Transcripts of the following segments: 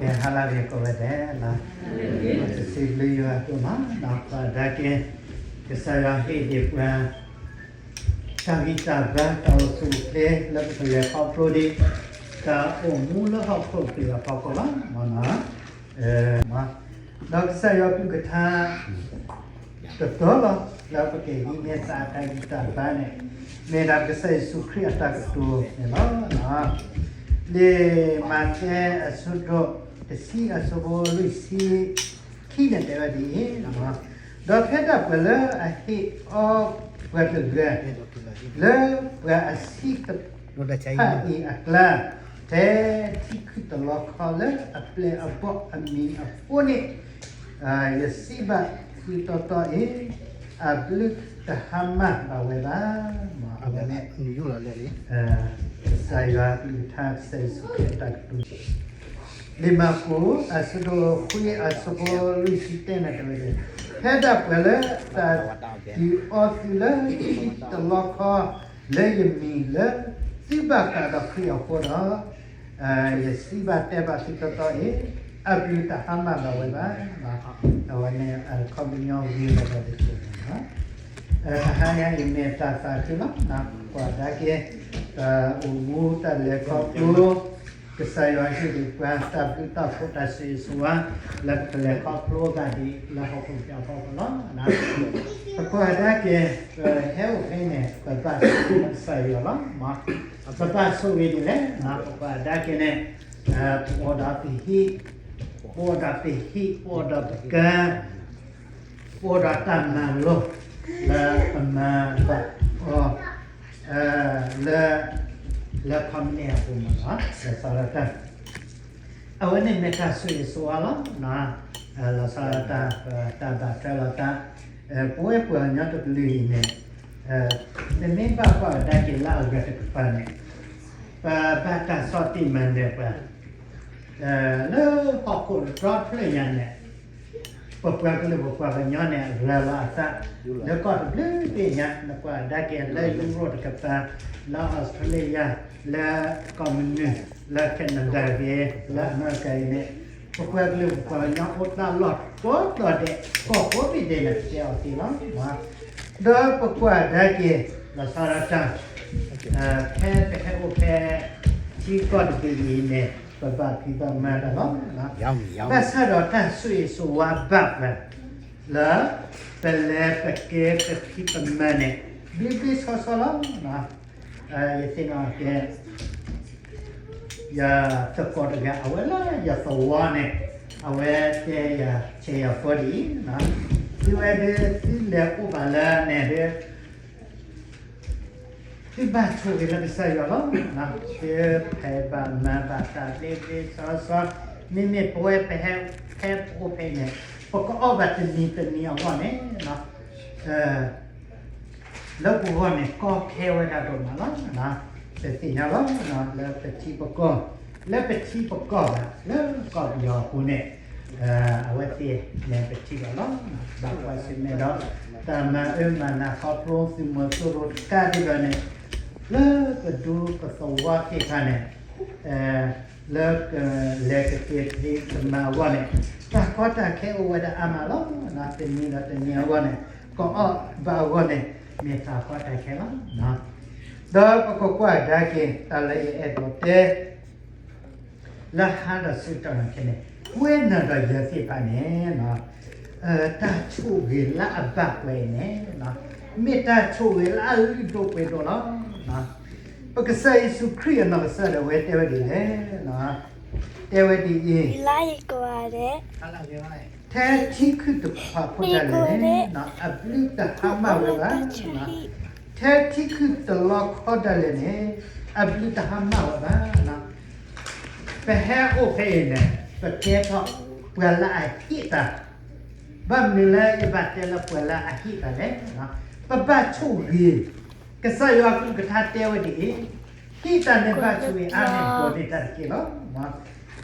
ကဲ ဟါလၢအဂ့ၤကိးဂၤဒဲးလီၤ. တစံးဘျုးယွၤဒိၣ်မး ဒီးပှၤဒၣ်က့ၤ ကစၢ်ယွၤဟ့ၣ်ဒံးပှၤ တၢ်ဂံၢ်တၢ်ဘါတၢ်အိၣ်ဆူၣ်အိၣ်ချ့လၢပကလဲၤခီဖျိဒံး တၢ်အိၣ်မူလၢဟီၣ်ခိၣ်ချၢအဖီခိၣ်လီၤ. ဒီးကစၢ်ယွၤကလုၢ်ကထါ တတီၤလီၤ လၢပကဟံးန့ၢ်သးတၢ်ဂံၢ်တၢ်ဘါန့ၣ် မ့ၢ်ဒၣ်ကစၢ်ယ့ၣ်ၡူးခရံာ်အတၢ်ကတိၤန့ၣ်လီၤ. လံာ်မးသဲအဆၢဒိၣ်တဆံအဆၢဖိလွံၢ်ဆံခံန့ၣ်တဲဝဲဒ်အံၤ, ဒီးဖဲဒၣ်ပှၤလၢအဟ့ၣ်အီပှၤတဂၤ လၢပှၤအဆံးတဖၣ်အံၤအကျါ ထဲထံခုၣ်တလီခီလၢအပျဲၢ်အဘီၣ်အမံၤအဃိန့ၣ် ယစံးဘၣ်သုတီတီအံၤ, အဘျုးတဟါမၢ်ဘၣ်ဝဲဘၣ်. အဝဲန့ၣ် ကစၢ်ယွၤကလုၢ်ကထါ ကစၢ်ယ့ၣ်ၡူးခရံာ်အတၢ်ကတိၤ လံာ်မၢ်ကူး အဆၢဒိၣ်ဃု အဆၢဖိလွံၢ်ဆံတၢန့ၣ်တဲဝဲဒ်အံၤ, ဖဲဒၣ်ပှၤလၢတၢ်ဒုးအီသုလၢထံတလီခီ လၢယမံၤလၢသုဘၣ်ဃးဒီးခရံာ်အဃိဒီး, ယစံးဘၣ်တဲဘၣ်သုတီတီအံၤ, အဘျုးတဟါမၢ်ဘၣ်ဝဲဘၣ်. အဝဲန့ၣ်အခီပညီဂ့ၤလီၤဒီးတကဲးန့ၣ်လီၤ. တဟါညါအံၤမ့ၢ်တၢ်သးခုလီၤ. ပှၤဒၣ်က့ၤ တၢ်အိၣ်မူတၢ်လဲၤခီဖျိ ကစၢ်ယွၤဟ့ၣ်ဒံးပှၤတၢ်ဘျုးတၢ်ဖှိၣ်တၢ်ဆိၣ်ဂ့ၤဆိၣ်ဝါ လၢပကလဲၤခီဖျိအဂၤဒ်အံၤ လၢဟီၣ်ခိၣ်ကစၢ်အဖီခိၣ်လီၤ. ပကွၢ်ဒၣ်က့ၤ ပဟဲအိၣ်ဖဲန့ၣ် ပဘၣ်ဆိၣ်ဂ့ၤကစၢ်ယွၤလီၤ. ပဘၣ်ဆိၣ်ဂ့ၤဒ်လဲၣ်, ပကွၢ်ဒၣ်က့ၤန့ၣ် ပအိၣ်ဒီးပဟံၣ်, ပအိၣ်ဒီးပဟံၣ်, ပအိၣ်ဒီးပက ပအိၣ်ဒီးတၢ်မၤလိ လၢပမၤဘၣ်အီၤ လၢ လၢခီပနံၣ်အပူၤမ့ၢ်နီၤ လီၤဆီဒၣ်တၢ် အဝဲန့ၣ်မ့ၢ်တၢ်ဆိၣ်ဂ့ၤဆိၣ်ဝါလီၤ. လီၤဆီဒၣ်တၢ် တၢ်ဘၣ်ထွဲလီၤတၢ် ပဝဲပှၤကညီတကလုာ်အံၤန့ၣ် ပမ့ၢ်ဘၣ်ကွၢ်ကဒါက့ၤလၢအဂၤတကပၤန့ၣ် ပဘၣ်တၢ်ဆီၣ်တံၢ်မၤနၢၤပှၤ လၢဟီၣ်ခိၣ်တတြီဖျၢၣ်ညါန့ၣ် ပပှၤကလုာ်ပပှၤကညီန့ၣ် ရၤလီၤအသး လၢကီၢ်တဘျုးသ့ၣ်ညါ နကွၢ်ကဒါက့ၤလၢယူရိၣ်တကပၤ လၢအီစထြ့လယါ လၢကီၢ်မနုၤ လၢ Canada ဂ့ၤ လၢအမဲရကၤအံၤန့ၣ် ပပှၤကလုာ်ပပှၤကညီအိၣ်တၢ်လီၢ်ကိးတီၤဒဲး ကီၢ်ကိးဘ့ၣ်ဒဲးန့ၣ် ပတဲအီၤသ့လီၤ. ဒီးပကွၢ်ကဒါက့ၤ လီၤဆီဒၣ်တၢ် ဖဲပဟဲအိၣ်ဖဲ ထံကီၢ်တဘ့ၣ်အံၤန့ၣ် ပဘၣ်ဖံးဘၣ်မၤတၢ်လီၤ. ဘၣ်ဆၣ်ဒီးတၢ်ဆိၣ်ဂ့ၤဆိၣ်ဝါဘၣ်ပှၤ လၢ ပလဲၤပကဲပဖံးပမၤန့ၣ် ဘျ့ဘျ့ဆှီဆှီလီၤ. ယသ့ၣ်နီၣ်ကဲ ယသကိးတဂၤအဝဲလၢယသဝီန့ၣ် အဝဲတဲယၤ ဆဲးယၤဖိဒ်အံၤ, သုဝဲဒၣ်သုလဲၤအိၣ်ဘၣ်လၢန့ၣ်ဒီး သုဘၣ်ဆိၣ်ဂ့ၤလၢကစၢ်ယွၤလီၤ. သုဖံးဘၣ်မၤဘၣ်တၢ်ဘျ့ဘျ့ဆှီဆှီ, မ့မ့ၢ်ပဝဲပဟဲ ဖဲပအိၣ်ဖဲအံၤန့ၣ် ပကအီၣ်ဘၣ်တနံၤတနံၤအဂီၢ်န့ၣ် လၢပဂီၢ်န့ၣ် ကီခဲဝဲဒၣ်ဒိၣ်မးလီၤ. ပသ့ၣ်ညါလီၤ လၢပထံပကီၢ် လၢပထံပကီၢ်ဘၣ် လၢကီၢ်ပယီၤအပူၤန့ၣ် အဝဲသ့ၣ်န့ၣ်ပထံၣ်ဘၣ်လီၤ. ဘၣ်ကွၢ်ဆၢၣ်မဲာ်ဒီး တၢ်မၤအၢမၤနးခီဖျိသုးမီၤစိရိၤတကးဒံးဘၣ်န့ၣ် လၢပဒူပသဝီသ့ၣ်တဖၣ်န့ၣ် လၢကလဲၤကက့ၤဖံးကမၤအဂီၢ်န့ၣ် တၢ်ကီတၢ်ခဲအိၣ်ဝဲဒၣ်အါမးလီၤ. တနံၤဒီးတနံၤအဂီၢ်န့ၣ် ကအီၣ်ဘၣ်အဂီၢ်န့ၣ် မ့ၢ်တၢ်ကီတၢ်ခဲလီၤ. ဒီးပကကွၢ်ကဒါက့ၤ တၢ်လၢယအဲၣ်ဒိးတဲ လၢဟါဒီးဆူတၢ်န့ၣ်ခဲန့ၣ် ပဝဲနၤဒီးယၤသ့ၣ်တဖၣ်န့ၣ် တၢ်ဆိၣ်ဂ့ၤလၢအဘၣ်ပှၤအံၤန့ၣ် မ့ၢ်တၢ်ဆိၣ်ဂ့ၤလၢအလုၢ်ဒိၣ်ပှ့ၤဒိၣ်လီၤ. ပကစၢ်ယ့ၣ်ၡူးခရံာ်အနီၢ်ကစၢ်ဒၣ်ဝဲတဲဝဲဒ်လဲၣ်, တဲဝဲဒ်အံၤ, ထဲထံခုၣ်တဖၣ်ဖိတၢ်လဲၣ်န့ၣ် အဘျုးတဟါမၢ်ဝဲဘၣ်. ထဲထံခုၣ်တလီခီတၢ်လဲၣ်န့ၣ် အဘျုးတဟါမၢ်ဝဲဘၣ်. ပဟဲအိၣ်ဖဲအံၤန့ၣ် ပကဲထီၣ်ပှၤလၢအဟ့ၣ်တၢ်, ဘၣ်မနုၤလၢယဘၣ်တဲလၢပှၤလၢအဟ့ၣ်တၢ်လဲၣ်, ပဘၣ်ဆိၣ်ဂ့ၤ, ကစၢ်ယွၤကလုၢ်ကထါတဲဝဲဒ်အံၤ, ဟ့ၣ်တၢ်န့ၣ်ဘၣ်ဆိၣ်ဂ့ၤအါန့ၢ်ဒိးန့ၢ်တၢ်တက့ၢ်လီၤ.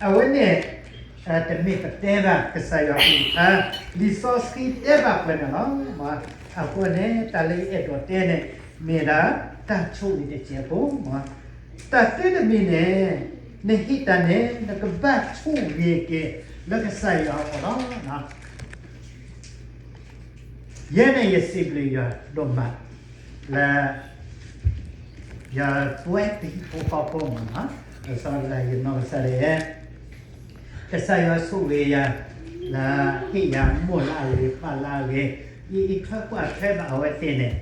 အဝဲန့ၣ် တမ့ၢ်ပတဲဘၣ်ကစၢ်ယွၤကလုၢ်ကထါ, လံာ်စီဆှံတဲဘၣ်ပှၤန့ၣ်လီၤ. အဃိန့ၣ် တၢ်လၢယအဲၣ်ဒိးတဲန့ၣ် မ့ၢ်ဒၣ်တၢ်ဆိၣ်ဂ့ၤတစဲးဖိ, တၢ်သၢတမံၤန့ၣ် နဟ့ၣ်တၢ်န့ၣ် နကဘၣ်ဆိၣ်ဂ့ၤက့ၤလၢကစၢ်ယွၤအဂီၢ်လီၤ. ယဲန့ၣ်ယစံးဘျုးယွၤဒိၣ်မး လၢ ယွၤပဝဲပဟံၣ်ဖိဃီဖိမးနီၤ, လီၤဆီဒၣ်တၢ်ယနီၢ်ကစၢ်ဒၣ်ယဲ ကစၢ်ယွၤဆိၣ်ဂ့ၤယၤ လၢဟ့ၣ်ယၤမိၢ်လၢအဂ့ၤ ပၢ်လၢအဂ့ၤ, အံၤအံၤထွဲကွၢ်ထွဲဘၣ်အဝဲသ့ၣ်န့ၣ်,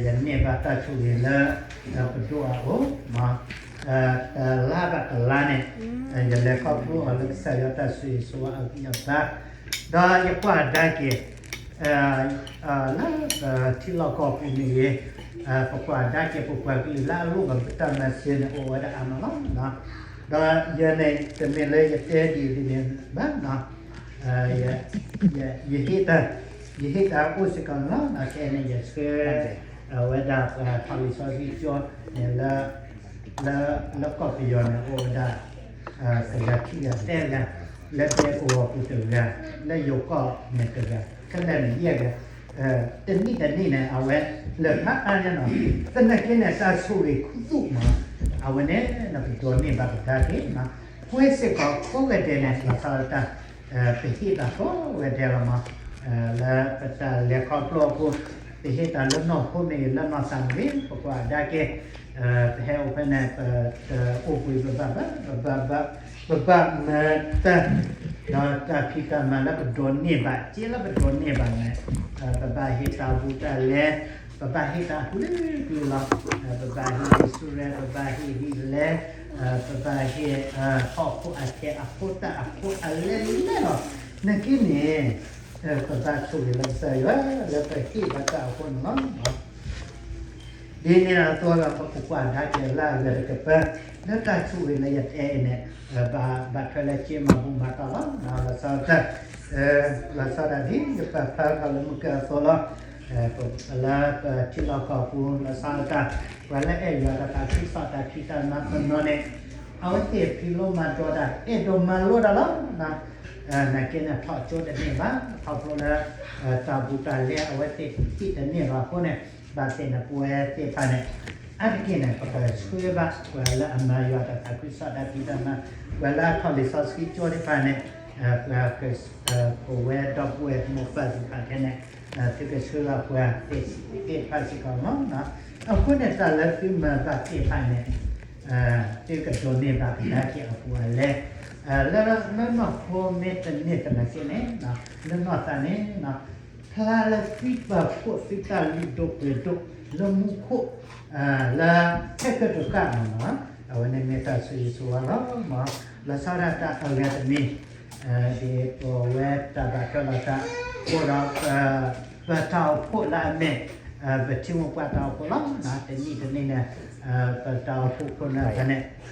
ယန့ၢ်ဘၣ်တၢ်ဆိၣ်ဂ့ၤလၢ ပဒိၣ်အအိၣ် တလါဘၣ်တလါန့ၣ်, ယလဲၤခီဖျိအီၤလၢကစၢ်ယွၤတၢ်ဆိၣ်ဂ့ၤဆိၣ်ဝါအဂံၢ်အဘါ, ဒီးယကွၢ်ကဒါက့ၤ လၢပထံလီၢ်ကီၢ်ပူၤန့ၣ်ဂ့ၤ, ပကွၢ်ကဒါက့ၤပပှၤကလုာ်လၢအလိၣ်ဘၣ်ပတၢ်မၤစၢၤန့ၣ် အိၣ်ဝဲဒၣ်အါမးလီၤ. ဒီးယဲန့ၣ် တမ့ၢ်လၢယတဲဒ်အံၤဒ်န့ၣ်ဘၣ်, ယဟ့ၣ်တၢ်, ယဟ့ၣ်တၢ်အိၣ်စ့ၢ်ကီးန့ၣ်လီၤ. ခဲအံၤန့ၣ် ယဆှၢ အဝဲဒၣ်ပှၤထီၣ်လံာ်စီဆှံကၠိန့ၣ်လၢ လၢ လၢကီၢ်ပယီၤန့ၣ် အိၣ်ဝဲဒၣ် တဂၤခံဂၤသၢဂၤ, လၢဒဲကဝီၤပူၤတဂၤ, လၢယိၤကီၢ်န့ၣ်တဂၤ, ခဲလၢာ်န့ၣ်ယဲၢ်ဂၤ, တနံၣ်တနံၣ်န့ၣ် အဝဲလၢာ်ဖျါအါန့ၣ်လီၤ. သနာ်က့န့ၣ် တၢ်ဆိၣ်ဂ့ၤခူသူၣ်မး, အဝဲန့ၣ် နကဒိးန့ၢ်ဘၣ်ကဒါက့ၤ, ပဝဲစ့ၢ်ကီးကိးဂၤဒဲးန့ၣ် လီၤဆီဒၣ်တၢ် ပဟ့ၣ်တၢ်ကိးဂၤဒဲးလီၤမး, လၢပတၢ်လဲၤခီဖျိအပူၤ, ပဟ့ၣ်တၢ်လၢနီၢ်ခိမ့ၢ်ဂ့ၤ လၢနီၢ်သးမ့ၢ်ဂ့ၤ, ပကွၢ်ကဒါက့ၤ, ပဟဲအိၣ်ဖဲန့ၣ် ပတအိၣ်ဘှံးဘၣ်ဘၣ်, ပဘၣ် ပဘၣ်မၤတၢ်, ဒီးတၢ်ဖံးတၢ်မၤလၢပဒိးန့ၢ်ဘၣ်, စ့လၢပဒိးန့ၢ်ဘၣ်န့ၣ်, ပဘၣ်ဟ့ၣ်တၢ်ဘူးတၢ်လဲ, ပဘၣ်ဟ့ၣ်တၢ်အကလုာ်ကလုာ်လီၤ. ပဘၣ်ဟ့ၣ်ဟံၣ်ဆူၣ်ရဲ, ပဘၣ်ဟ့ၣ်ဟံၣ်လဲ, ပဘၣ်ဟ့ၣ် ဟီၣ်ခိၣ်အထံးအဖိတၢ်အဖိအလဲလဲလီၤ. နာ်က့န့ၣ် ပဘၣ်ဆိၣ်ဂ့ၤလၢကစၢ်ယွၤ လၢပဟ့ၣ်ဘၣ်တၢ်အဃိန့ၣ်လီၤ. ဒ်န့ၣ်အသိးဒီး ပကကွၢ်ကဒါက့ၤလၢအဂၤတကပၤ လၢတၢ်ဆိၣ်ဂ့ၤလၢယတဲအံၤန့ၣ်, ဘၣ်ထွဲလၢစ့မၤဘူၣ်မၤတီၢ်လီၤ. လီၤဆီဒၣ်တၢ်, လီၤဆီဒၣ်ဒ်ယပာ်ဖျါထီၣ်လၢမုၢ်ကၢအသိးလီၤ. လၢပထံလီၢ်ကီၢ်ပူၤ လီၤဆီဒၣ်တၢ် ပှၤလၢအဲၣ်ယွၤတၢ်သးခုကစီၣ်တၢ်ဖံးတၢ်မၤတနီၤန့ၣ်, အဝဲသ့ၣ်ဖံးလိမၤဒိးတၢ် အဲၣ်ဒိးမၤလိတၢ်လီၤ. နာ်က့န့ၣ် ထီၣ်ကၠိတန့ၢ်ဘၣ်, ခီဖျိလၢ တၢ်ဘူးတၢ်လဲအဝဲသ့ၣ်ဟံၣ်တန့ၢ်ဘၣ်အဃိန့ၣ်, ဘၣ်သ့ၣ်န့ၣ် ပဝဲသ့ၣ်တဖၣ်န့ၣ် အါတက့ၢ်န့ၣ် ပကဆှၢဘၣ်ပှၤလၢအမၤယွၤတၢ်သးခုကစီၣ်တၢ်ဖံးတၢ်မၤ, ပှၤလၢအထီၣ်လံာ်စီဆှံကၠိသ့ၣ်တဖၣ်န့ၣ်, ပဝဲဒီပုၢ်ဝဲၢ်မိၢ်ပၢ်သ့ၣ်တဖၣ်ခဲန့ၣ်, သုကဆှၢလီၤပှၤသ့ၣ်တဖၣ်စ့ၢ်ကီးလီၤ. အဃိန့ၣ် တၢ်လၢသုမၤဘၣ်သ့ၣ်တဖၣ်န့ၣ် သုကဒိးန့ၢ်ဘၣ်ကဒါက့ၤအပူၤအလဲ, လၢလၢနီၢ်ခိမ့ၢ်တန့ၢ်သနာ်က့န့ၣ်, လၢနီၢ်သးန့ၣ်, ဖျါလၢသုပာ်ဖှိၣ်သုတၢ်လုၢ်ဒိၣ်ပှ့ၤဒိၣ် လၢမူခိၣ်, လၢဟဲကၢၣ်တကၣ်မးနီၤ, အဝဲန့ၣ်မ့ၢ်တၢ်ဆိၣ်ဂ့ၤဆိၣ်ဝါလီၤ. လီၤဆီဒၣ်တၢ်အဂၤတမံၤ, ဒ်ပဝဲတၢ်ဘၣ်ထွဲလိာ်သး, အိၣ်ဒီး ပတၢ်အိၣ်ဖှိၣ်လၢအမ့ၢ် ပထံမိၢ်ပှၢ်တၢ်အိၣ်ဖှိၣ်လီၤ. တနံၣ်တနံၣ်န့ၣ်, ပတၢ်အိၣ်ဖှိၣ်ခိၣ်နၢ်ဖဲန့ၣ်, ပအိၣ်ဒီးတၢ်ဟ့ၣ်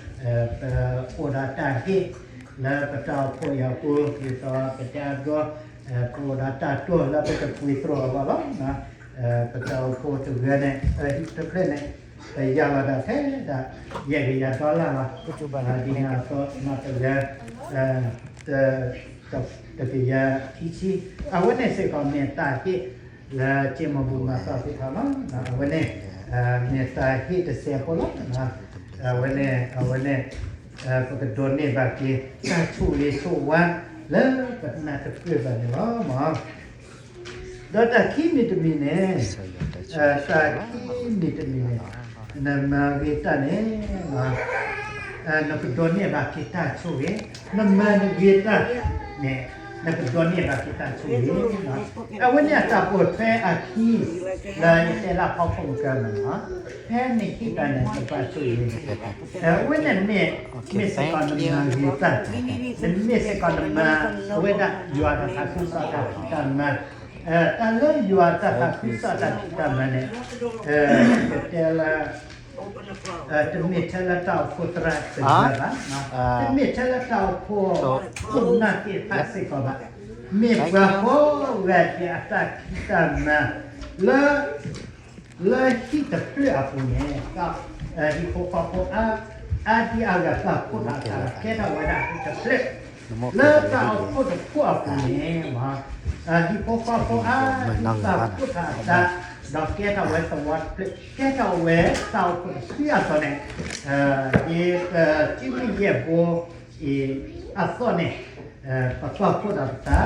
လၢပတၢ်အိၣ်ဖှိၣ်အံၤအပူၤ, ဒ်သိးပတဲအဒိ, ပအိၣ်ဒီးတၢ်တိၢ်လၢပကပှ့ၤသရိာ်အဂီၢ်လီၤ. ပတၢ်အိၣ်ဖှိၣ်တဂၤန့ၣ်, တဖျၢၣ်န့ၣ်, ပယၤလီၤဒၣ်ထဲဒၣ် ယဲၢ်ကယၤဒီလၣ်လီၤ. ဒ်န့ၣ်အသိး နီၢ်တဂၤ တကယၤခံဆံ, အဝဲန့ၣ်စ့ၢ်ကီးမ့ၢ်တၢ်ဟ့ၣ်လၢစ့မၤဘူၣ်မၤတီၢ်သ့ၣ်တဖၣ်လီၤ. အဝဲန့ၣ် မ့ၢ်တၢ်ဟ့ၣ်တစဲးဖိလီၤ. အဝဲန့ၣ်, အဝဲန့ၣ် ပကဒိးန့ၢ်ဘၣ်က့ၤ တၢ်ဆိၣ်ဂ့ၤဆိၣ်ဝါ လၢပနၢ်တပၢၢ်ဘၣ်န့ၣ်လီၤ. ဒီးတၢ်ခံမံၤတမံၤန့ၣ်, တၢ်ခံမံၤတမံၤန့ၣ်, နမၤဂ့ၤတၢ်န့ၣ် နကဒိးန့ၢ်ဘၣ်က့ၤတၢ်ဆိၣ်ဂ့ၤ, နမၤဂ့ၤတၢ်န့ၣ် နကဒိးန့ၢ်ဘၣ်က့ၤတၢ်ဆိၣ်ဂ့ၤ. အဝဲန့ၣ်အတၢ်ပိာ်ထွဲအခံ လၢယတဲလၢဖီခိၣ်ကမၢ်န့ၣ်, ဖဲနဟ့ၣ်တၢ်န့ၣ် နကဘၣ်ဆိၣ်ဂ့ၤ, အဝဲန့ၣ်မ့ၢ်, မ့ၢ်စ့ၢ်ကီးနမၤဂ့ၤတၢ်, နမ့ၢ်စ့ၢ်ကီးနမၤ, အဝဲဒၣ်ယွၤတၢ်သးခုကစီၣ်တၢ်ဖံးတၢ်မၤ, တၢ်လၢယွၤတၢ်သးခုကစီၣ်တၢ်ဖံးတၢ်မၤန့ၣ်, ပတဲလၢ တမ့ၢ်ထဲလၢတၢ်အိၣ်ဖှိၣ်သရၣ်တဂၤဘၣ်, တမ့ၢ်ထဲလၢတၢ်အိၣ်ဖှိၣ်ခိၣ်နၢ်သ့ၣ်တဖၣ်စ့ၢ်ကီးဘၣ်, မ့ၢ်ပှၤကိးဂၤဒဲးအတၢ်ဖံးတၢ်မၤ လၢ လၢဟံၣ်တဖျၢၣ်အပူၤန့ၣ်, ဟံၣ်ဖိဃီဖိအါ, အါဒံအါဂၤပာ်ဖှိၣ်ထီၣ်အသး ကဲထီၣ်ဝဲဒၣ်ဟံၣ်တဖျၢၣ်, လၢတၢ်အိၣ်ဖှိၣ်တဖျၢၣ်အပူၤန့ၣ်, ဟံၣ်ဖိဃီဖိအါဒံပာ်ဖှိၣ်ထီၣ်အသး, ဒီးကဲထီၣ်ဝဲသဝီတဖျၢၣ်, ကဲထီၣ်ဝဲတၢ်အိၣ်ဖှိၣ်တဖုအသိးန့ၣ်, ဒ်ပစုမုၢ်ယဲၢ်ဘိအံၤအသိးန့ၣ်, ပပာ်ဖှိၣ်ဒီးပ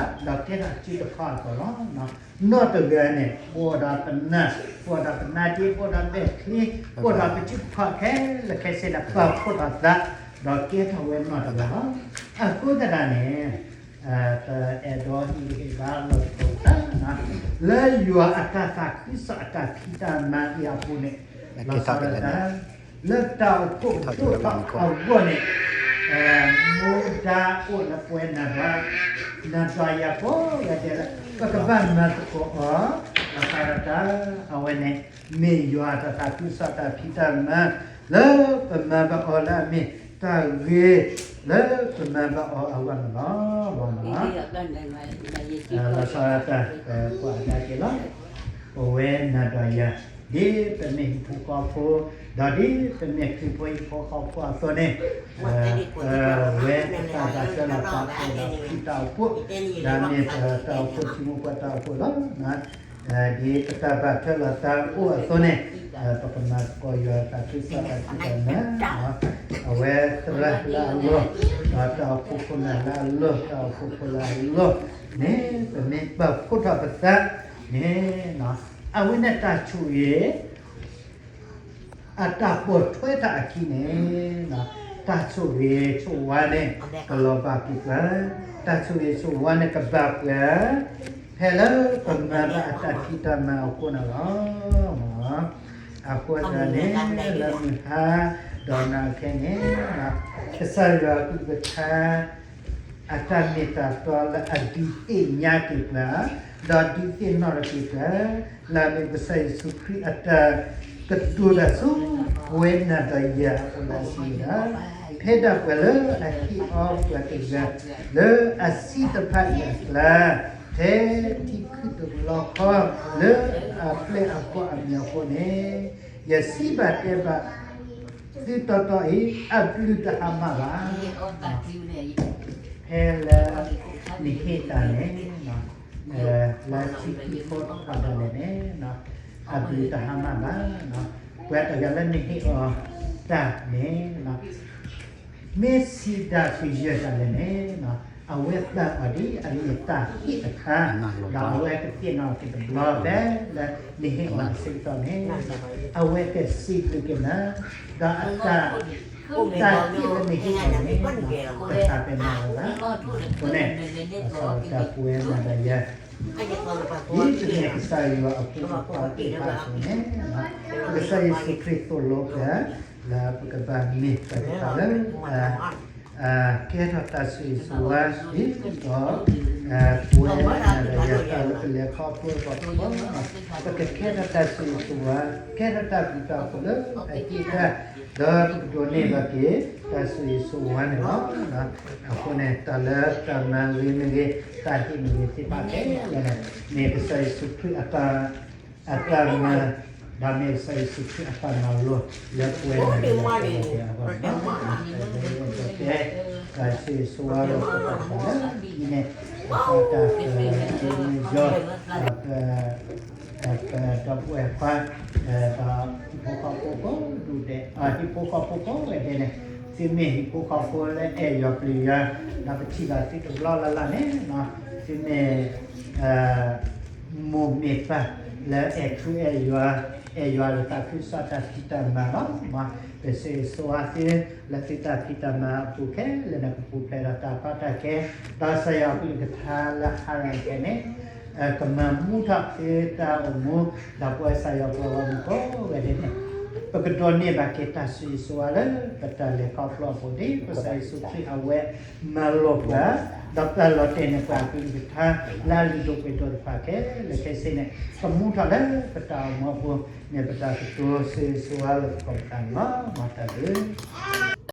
သး, ဒီးကဲထီၣ်စုတခီအသိးလီၤ. နီၢ်တဂၤန့ၣ် ပအိၣ်ဒီးပနၢ်, ပအိၣ်ဒီးပနၢ်ဒ့, ပအိၣ်ဒီးမဲာ်ချံ, ပအိၣ်ဒီးပစုပခီၣ်ခဲလၢာ်ခဲဆ့န့ၣ် ပာ်ဖှိၣ်ဒီးသး, ဒီးကဲထီၣ်ဝဲနီၢ်တဂၤလီၤ. အဃိသတးန့ၣ် တအဲၣ်ဒိးဟ့ၣ်ဂံၢ်ဟ့ၣ်ဘါလိာ်သကိးတၢ်, လၢယွၤအတၢ်သးခုကစီၣ်အတၢ်ဖံးတၢ်မၤအံၤအပူၤန့ၣ်, လီၤဆီဒၣ်တၢ်, လၢတၢ်အိၣ်ဖှိၣ်ဒိၣ်ထီၣ်အဂီၢ်န့ၣ်, မူဒါအိၣ်လၢပဝဲနၤဒီး, နၤဒီးယၤကိးဂၤဒဲးလၢ ပကဘၣ်မၤသကိးအီၤ, လီၤဆီဒၣ်တၢ်, အဝဲန့ၣ် မ့ၢ်ယွၤအတၢ်သးခုကစီၣ်တၢ်ဖံးတၢ်မၤ လၢပမၤဘၣ်အီၤလၢအမ့ၢ်တၢ်ဂ့ၤ လၢပမၤဘၣ်အီၤအဂီၢ်န့ၣ်လီၤ. လီၤဆီဒၣ်တၢ်, ပကွၢ်အဒါက့ၤလီၤ. ပဝဲနၤဒီးယၤ, ဒ်ပမ့ၢ်ဟံၣ်ဖိဃီဖိ, ဒီးဒ်ပမ့ၢ်ခရံာ်ဖိဟံၣ်ဖိဃီဖိအသိးန့ၣ်, ပဝဲပတၢ်ဘၣ်ထွဲလိာ်သးအိၣ်ဒီးခရံာ်တၢ်အိၣ်ဖှိၣ်, ဒီးမ့ၢ်ပတၢ်အိၣ်ဖှိၣ်ထံဖိကီၢ်ဖိတၢ်အိၣ်ဖှိၣ်လီၤ. ဒ်ပတၢ်ဘၣ်ထွဲလိာ်သးအိၣ်အသိးန့ၣ်, ပကမၤသကိးယွၤအတၢ်သးခုကစီၣ်တၢ်ဖံးတၢ်မၤ, အဝဲသရၣ်လၢအလီၢ်, ဒီးတၢ်အိၣ်ဖှိၣ်ခိၣ်နၢ်လၢအလီၢ်, တၢ်အိၣ်ဖှိၣ်ဖိလၢအလီၢ်န့ၣ်, ပမ့ၢ်ပာ်ဖှိၣ်ထီၣ်ပသးန့ၣ်, အဝဲန့ၣ်တၢ်ဆိၣ်ဂ့ၤ အတၢ်ပိာ်ထွဲတၢ်အခံန့ၣ်, တၢ်ဆိၣ်ဂ့ၤဆိၣ်ဝါန့ၣ် ကလီၤဘၣ်က့ၤပှၤ, တၢ်ဆိၣ်ဂ့ၤဆိၣ်ဝါန့ၣ်ကဘၣ်ပှၤ, ဖဲလၢပမၤဘၣ်အတၢ်ဖံးတၢ်မၤအဃိန့ၣ်လီၤ. အဃိသတးန့ၣ်, လၢမုၢ်ဟါ, ဒီးနၤခဲန့ၣ်, ကစၢ်ယွၤအကလုၢ်ကထါ အတၢ်မ့ၢ်တၢ်တီလၢအဒုးသ့ၣ်ညါက့ၤပှၤ, ဒီးဒုးသ့ၣ်နီၣ်ထီၣ်က့ၤပှၤ, လၢအမ့ၢ်ကစၢ်ယ့ၣ်ၡူးခရံာ်အတၢ်ကတိၤတၢ်ဆူ ပဝဲနၤဒီးယၤအအိၣ်လၢအဆံးဒၣ်, ဖဲဒၣ်ပှၤလၢအဟ့ၣ်အီၤပှၤတဂၤ လၢအဆံးတဖၣ်အံၤအကျါ, ထဲထံခုၣ်တဘျီဃီ လၢအပျဲၢ်အဘီၣ်အမံၤအဃိန့ၣ်, ယစံးဘၣ်တဲဘၣ် သုတီတီအံၤ အဘျုးတဟါမၢ်ဘၣ်. ဖဲလၢနဟ့ၣ်တၢ်န့ၣ်, လၢထံခံဖိတဖၣ်ဒၣ်လဲာ်န့ၣ်, အဘျုးတဟါမၢ်ဘၣ်. ပှၤတဂၤလၢနဟ့ၣ်အီၤတၢ်န့ၣ် မ့ၢ်ဆံးဒၣ်ကယၢၢ်ဒၣ်လဲာ်န့ၣ်, အဝဲပာ်အီၤဒ်အမ့ၢ်တၢ်ဟ့ၣ်တခါ, ဒီးအဝဲကသ့ၣ်နီၣ်က့ၤတဘျီဖဲလၢနဟ့ၣ်အီၤအဆၢကတီၢ်န့ၣ်, အဝဲကစံးဘျုးက့ၤနၤ, ဒီးအတၢ်, တၢ်ဟ့ၣ်လၢနဟ့ၣ်အီၤန့ၣ်, ပတၢ်ပဲာ်နီၣ်ဝဲဘၣ်. အဃိန့ၣ်, လီၤဆီဒၣ်တၢ်ပဝဲနၤဒီးယၤ ဒ်ပမ့ၢ်ကစၢ်ယွၤအဖိမုၣ်ဖိခွါသ့ၣ်တဖၣ်အသိးန့ၣ်, ကစၢ်ယ့ၣ်ၡူးခရံာ်သိၣ်လိပှၤ, လၢပကဘၣ်မ့ၢ်ပှၤတဖၣ်လၢ ကဲထီၣ်တၢ်ဆိၣ်ဂ့ၤဆိၣ်ဝါဒ်သိး ပဝဲနၤဒီးယၤတၢ်လၢပလဲၤခီဖျိအဂီၢ်, ပကကဲထီၣ်တၢ်ဆိၣ်ဂ့ၤဆိၣ်ဝါ, ကဲထီၣ်တၢ်ဘျုးတၢ်ဖှိၣ်လၢအဟ့ၣ်တၢ်, ဒီးပကဒိးန့ၢ်ဘၣ်က့ၤ တၢ်ဆိၣ်ဂ့ၤဆိၣ်ဝါန့ၣ်လီၤ. အဃိန့ၣ် တၢ်လၢတၢ်မၤဂ့ၤမ့ၢ်ဂ့ၤ, တၢ်ဟ့ၣ်မ့ၢ်ဂ့ၤသ့ၣ်တဖၣ်ခဲလၢာ်န့ၣ်, မ့ၢ်ကစၢ်ယ့ၣ်ၡူးခရံာ်အတၢ် အတၢ်မၤ, ဒီးမ့ၢ်ကစၢ်ယ့ၣ်ၡူးခရံာ်အတၢ်မၤလိာ်လၢပဝဲနၤဒီးယၤအဂီၢ်န့ၣ်လီၤ. တဲ တၢ်ဆိၣ်ဂ့ၤဆိၣ်ဝါလၢပပာ်သးလၢ ဒ်န့ၣ်, တၢ်ကဲမုၢ်ယီၢ်, ဒီးပဒီပုၢ်ဝဲၢ်ခွါ, ဒီးဟံၣ်ဖိဃီဖိကိးဒူၣ်ဒဲး, ဟံၣ်ဖိဃီဖိကိးဂၤဒဲးန့ၣ်, သုမ့ၢ်ဟံၣ်ဖိဃီဖိလၢအဲၣ်ယွၤပျံၤယွၤ, ဒီးပထံၣ်ဘၣ်သုတဘျီလၢ်လၢ်န့ၣ်, သုမ့ၢ် မိၢ်မ့ၢ်ပၢ်လၢအဲၣ်ထူအဲၣ်ယွၤ, အဲၣ်ယွၤလၢတၢ်သးခုကစီၣ်တၢ်ဖံးတၢ်မၤလီၤ. မ်ပဆိၣ်ဂ့ၤဆိၣ်ဝါသုလၢသုတၢ်ဖံးတၢ်မၤအပူၤခဲလၢာ်န့ၣ် ကပူၤဖျဲးဒီးတၢ်ကီတၢ်ခဲ, ဒီးကစၢ်ယွၤအကလုၢ်ကထါလၢဟါရၤခဲန့ၣ်, ကမၤမူထီၣ်သုတၢ်အိၣ်မူ, ဒီးပဝဲကစၢ်ယွၤပှၤဂီၢ်မုၢ်ကိးဂၤဒဲးန့ၣ်, ပကဒိးန့ၢ်ဘၣ်က့ၤတၢ်ဆိၣ်ဂ့ၤဆိၣ်ဝါလၢပတၢ်လဲၤခီဖျိအပူၤ ဒ်ကစၢ်ယ့ၣ်ၡူးခရံာ်အဝဲ မၤလိာ်ပှၤ, ဒီးပာ်လီၤတဲာ်န့ၢ်ပှၤအကလုၢ်ကထါ လၢအလုၢ်ဒိၣ်ပှ့ၤဒိၣ်တဖၣ်ခဲလၢာ်ခဲဆ့န့ၣ်, ကမူထီၣ်လၢပတၢ်အိၣ်မူအပူၤန့ၣ် ပတၢ်ကတိၤဆိၣ်ဂ့ၤဆိၣ်ဝါလၢပကီၢ်ပသးန့ၣ်လီၤ. မ်တၢ်ဘျုး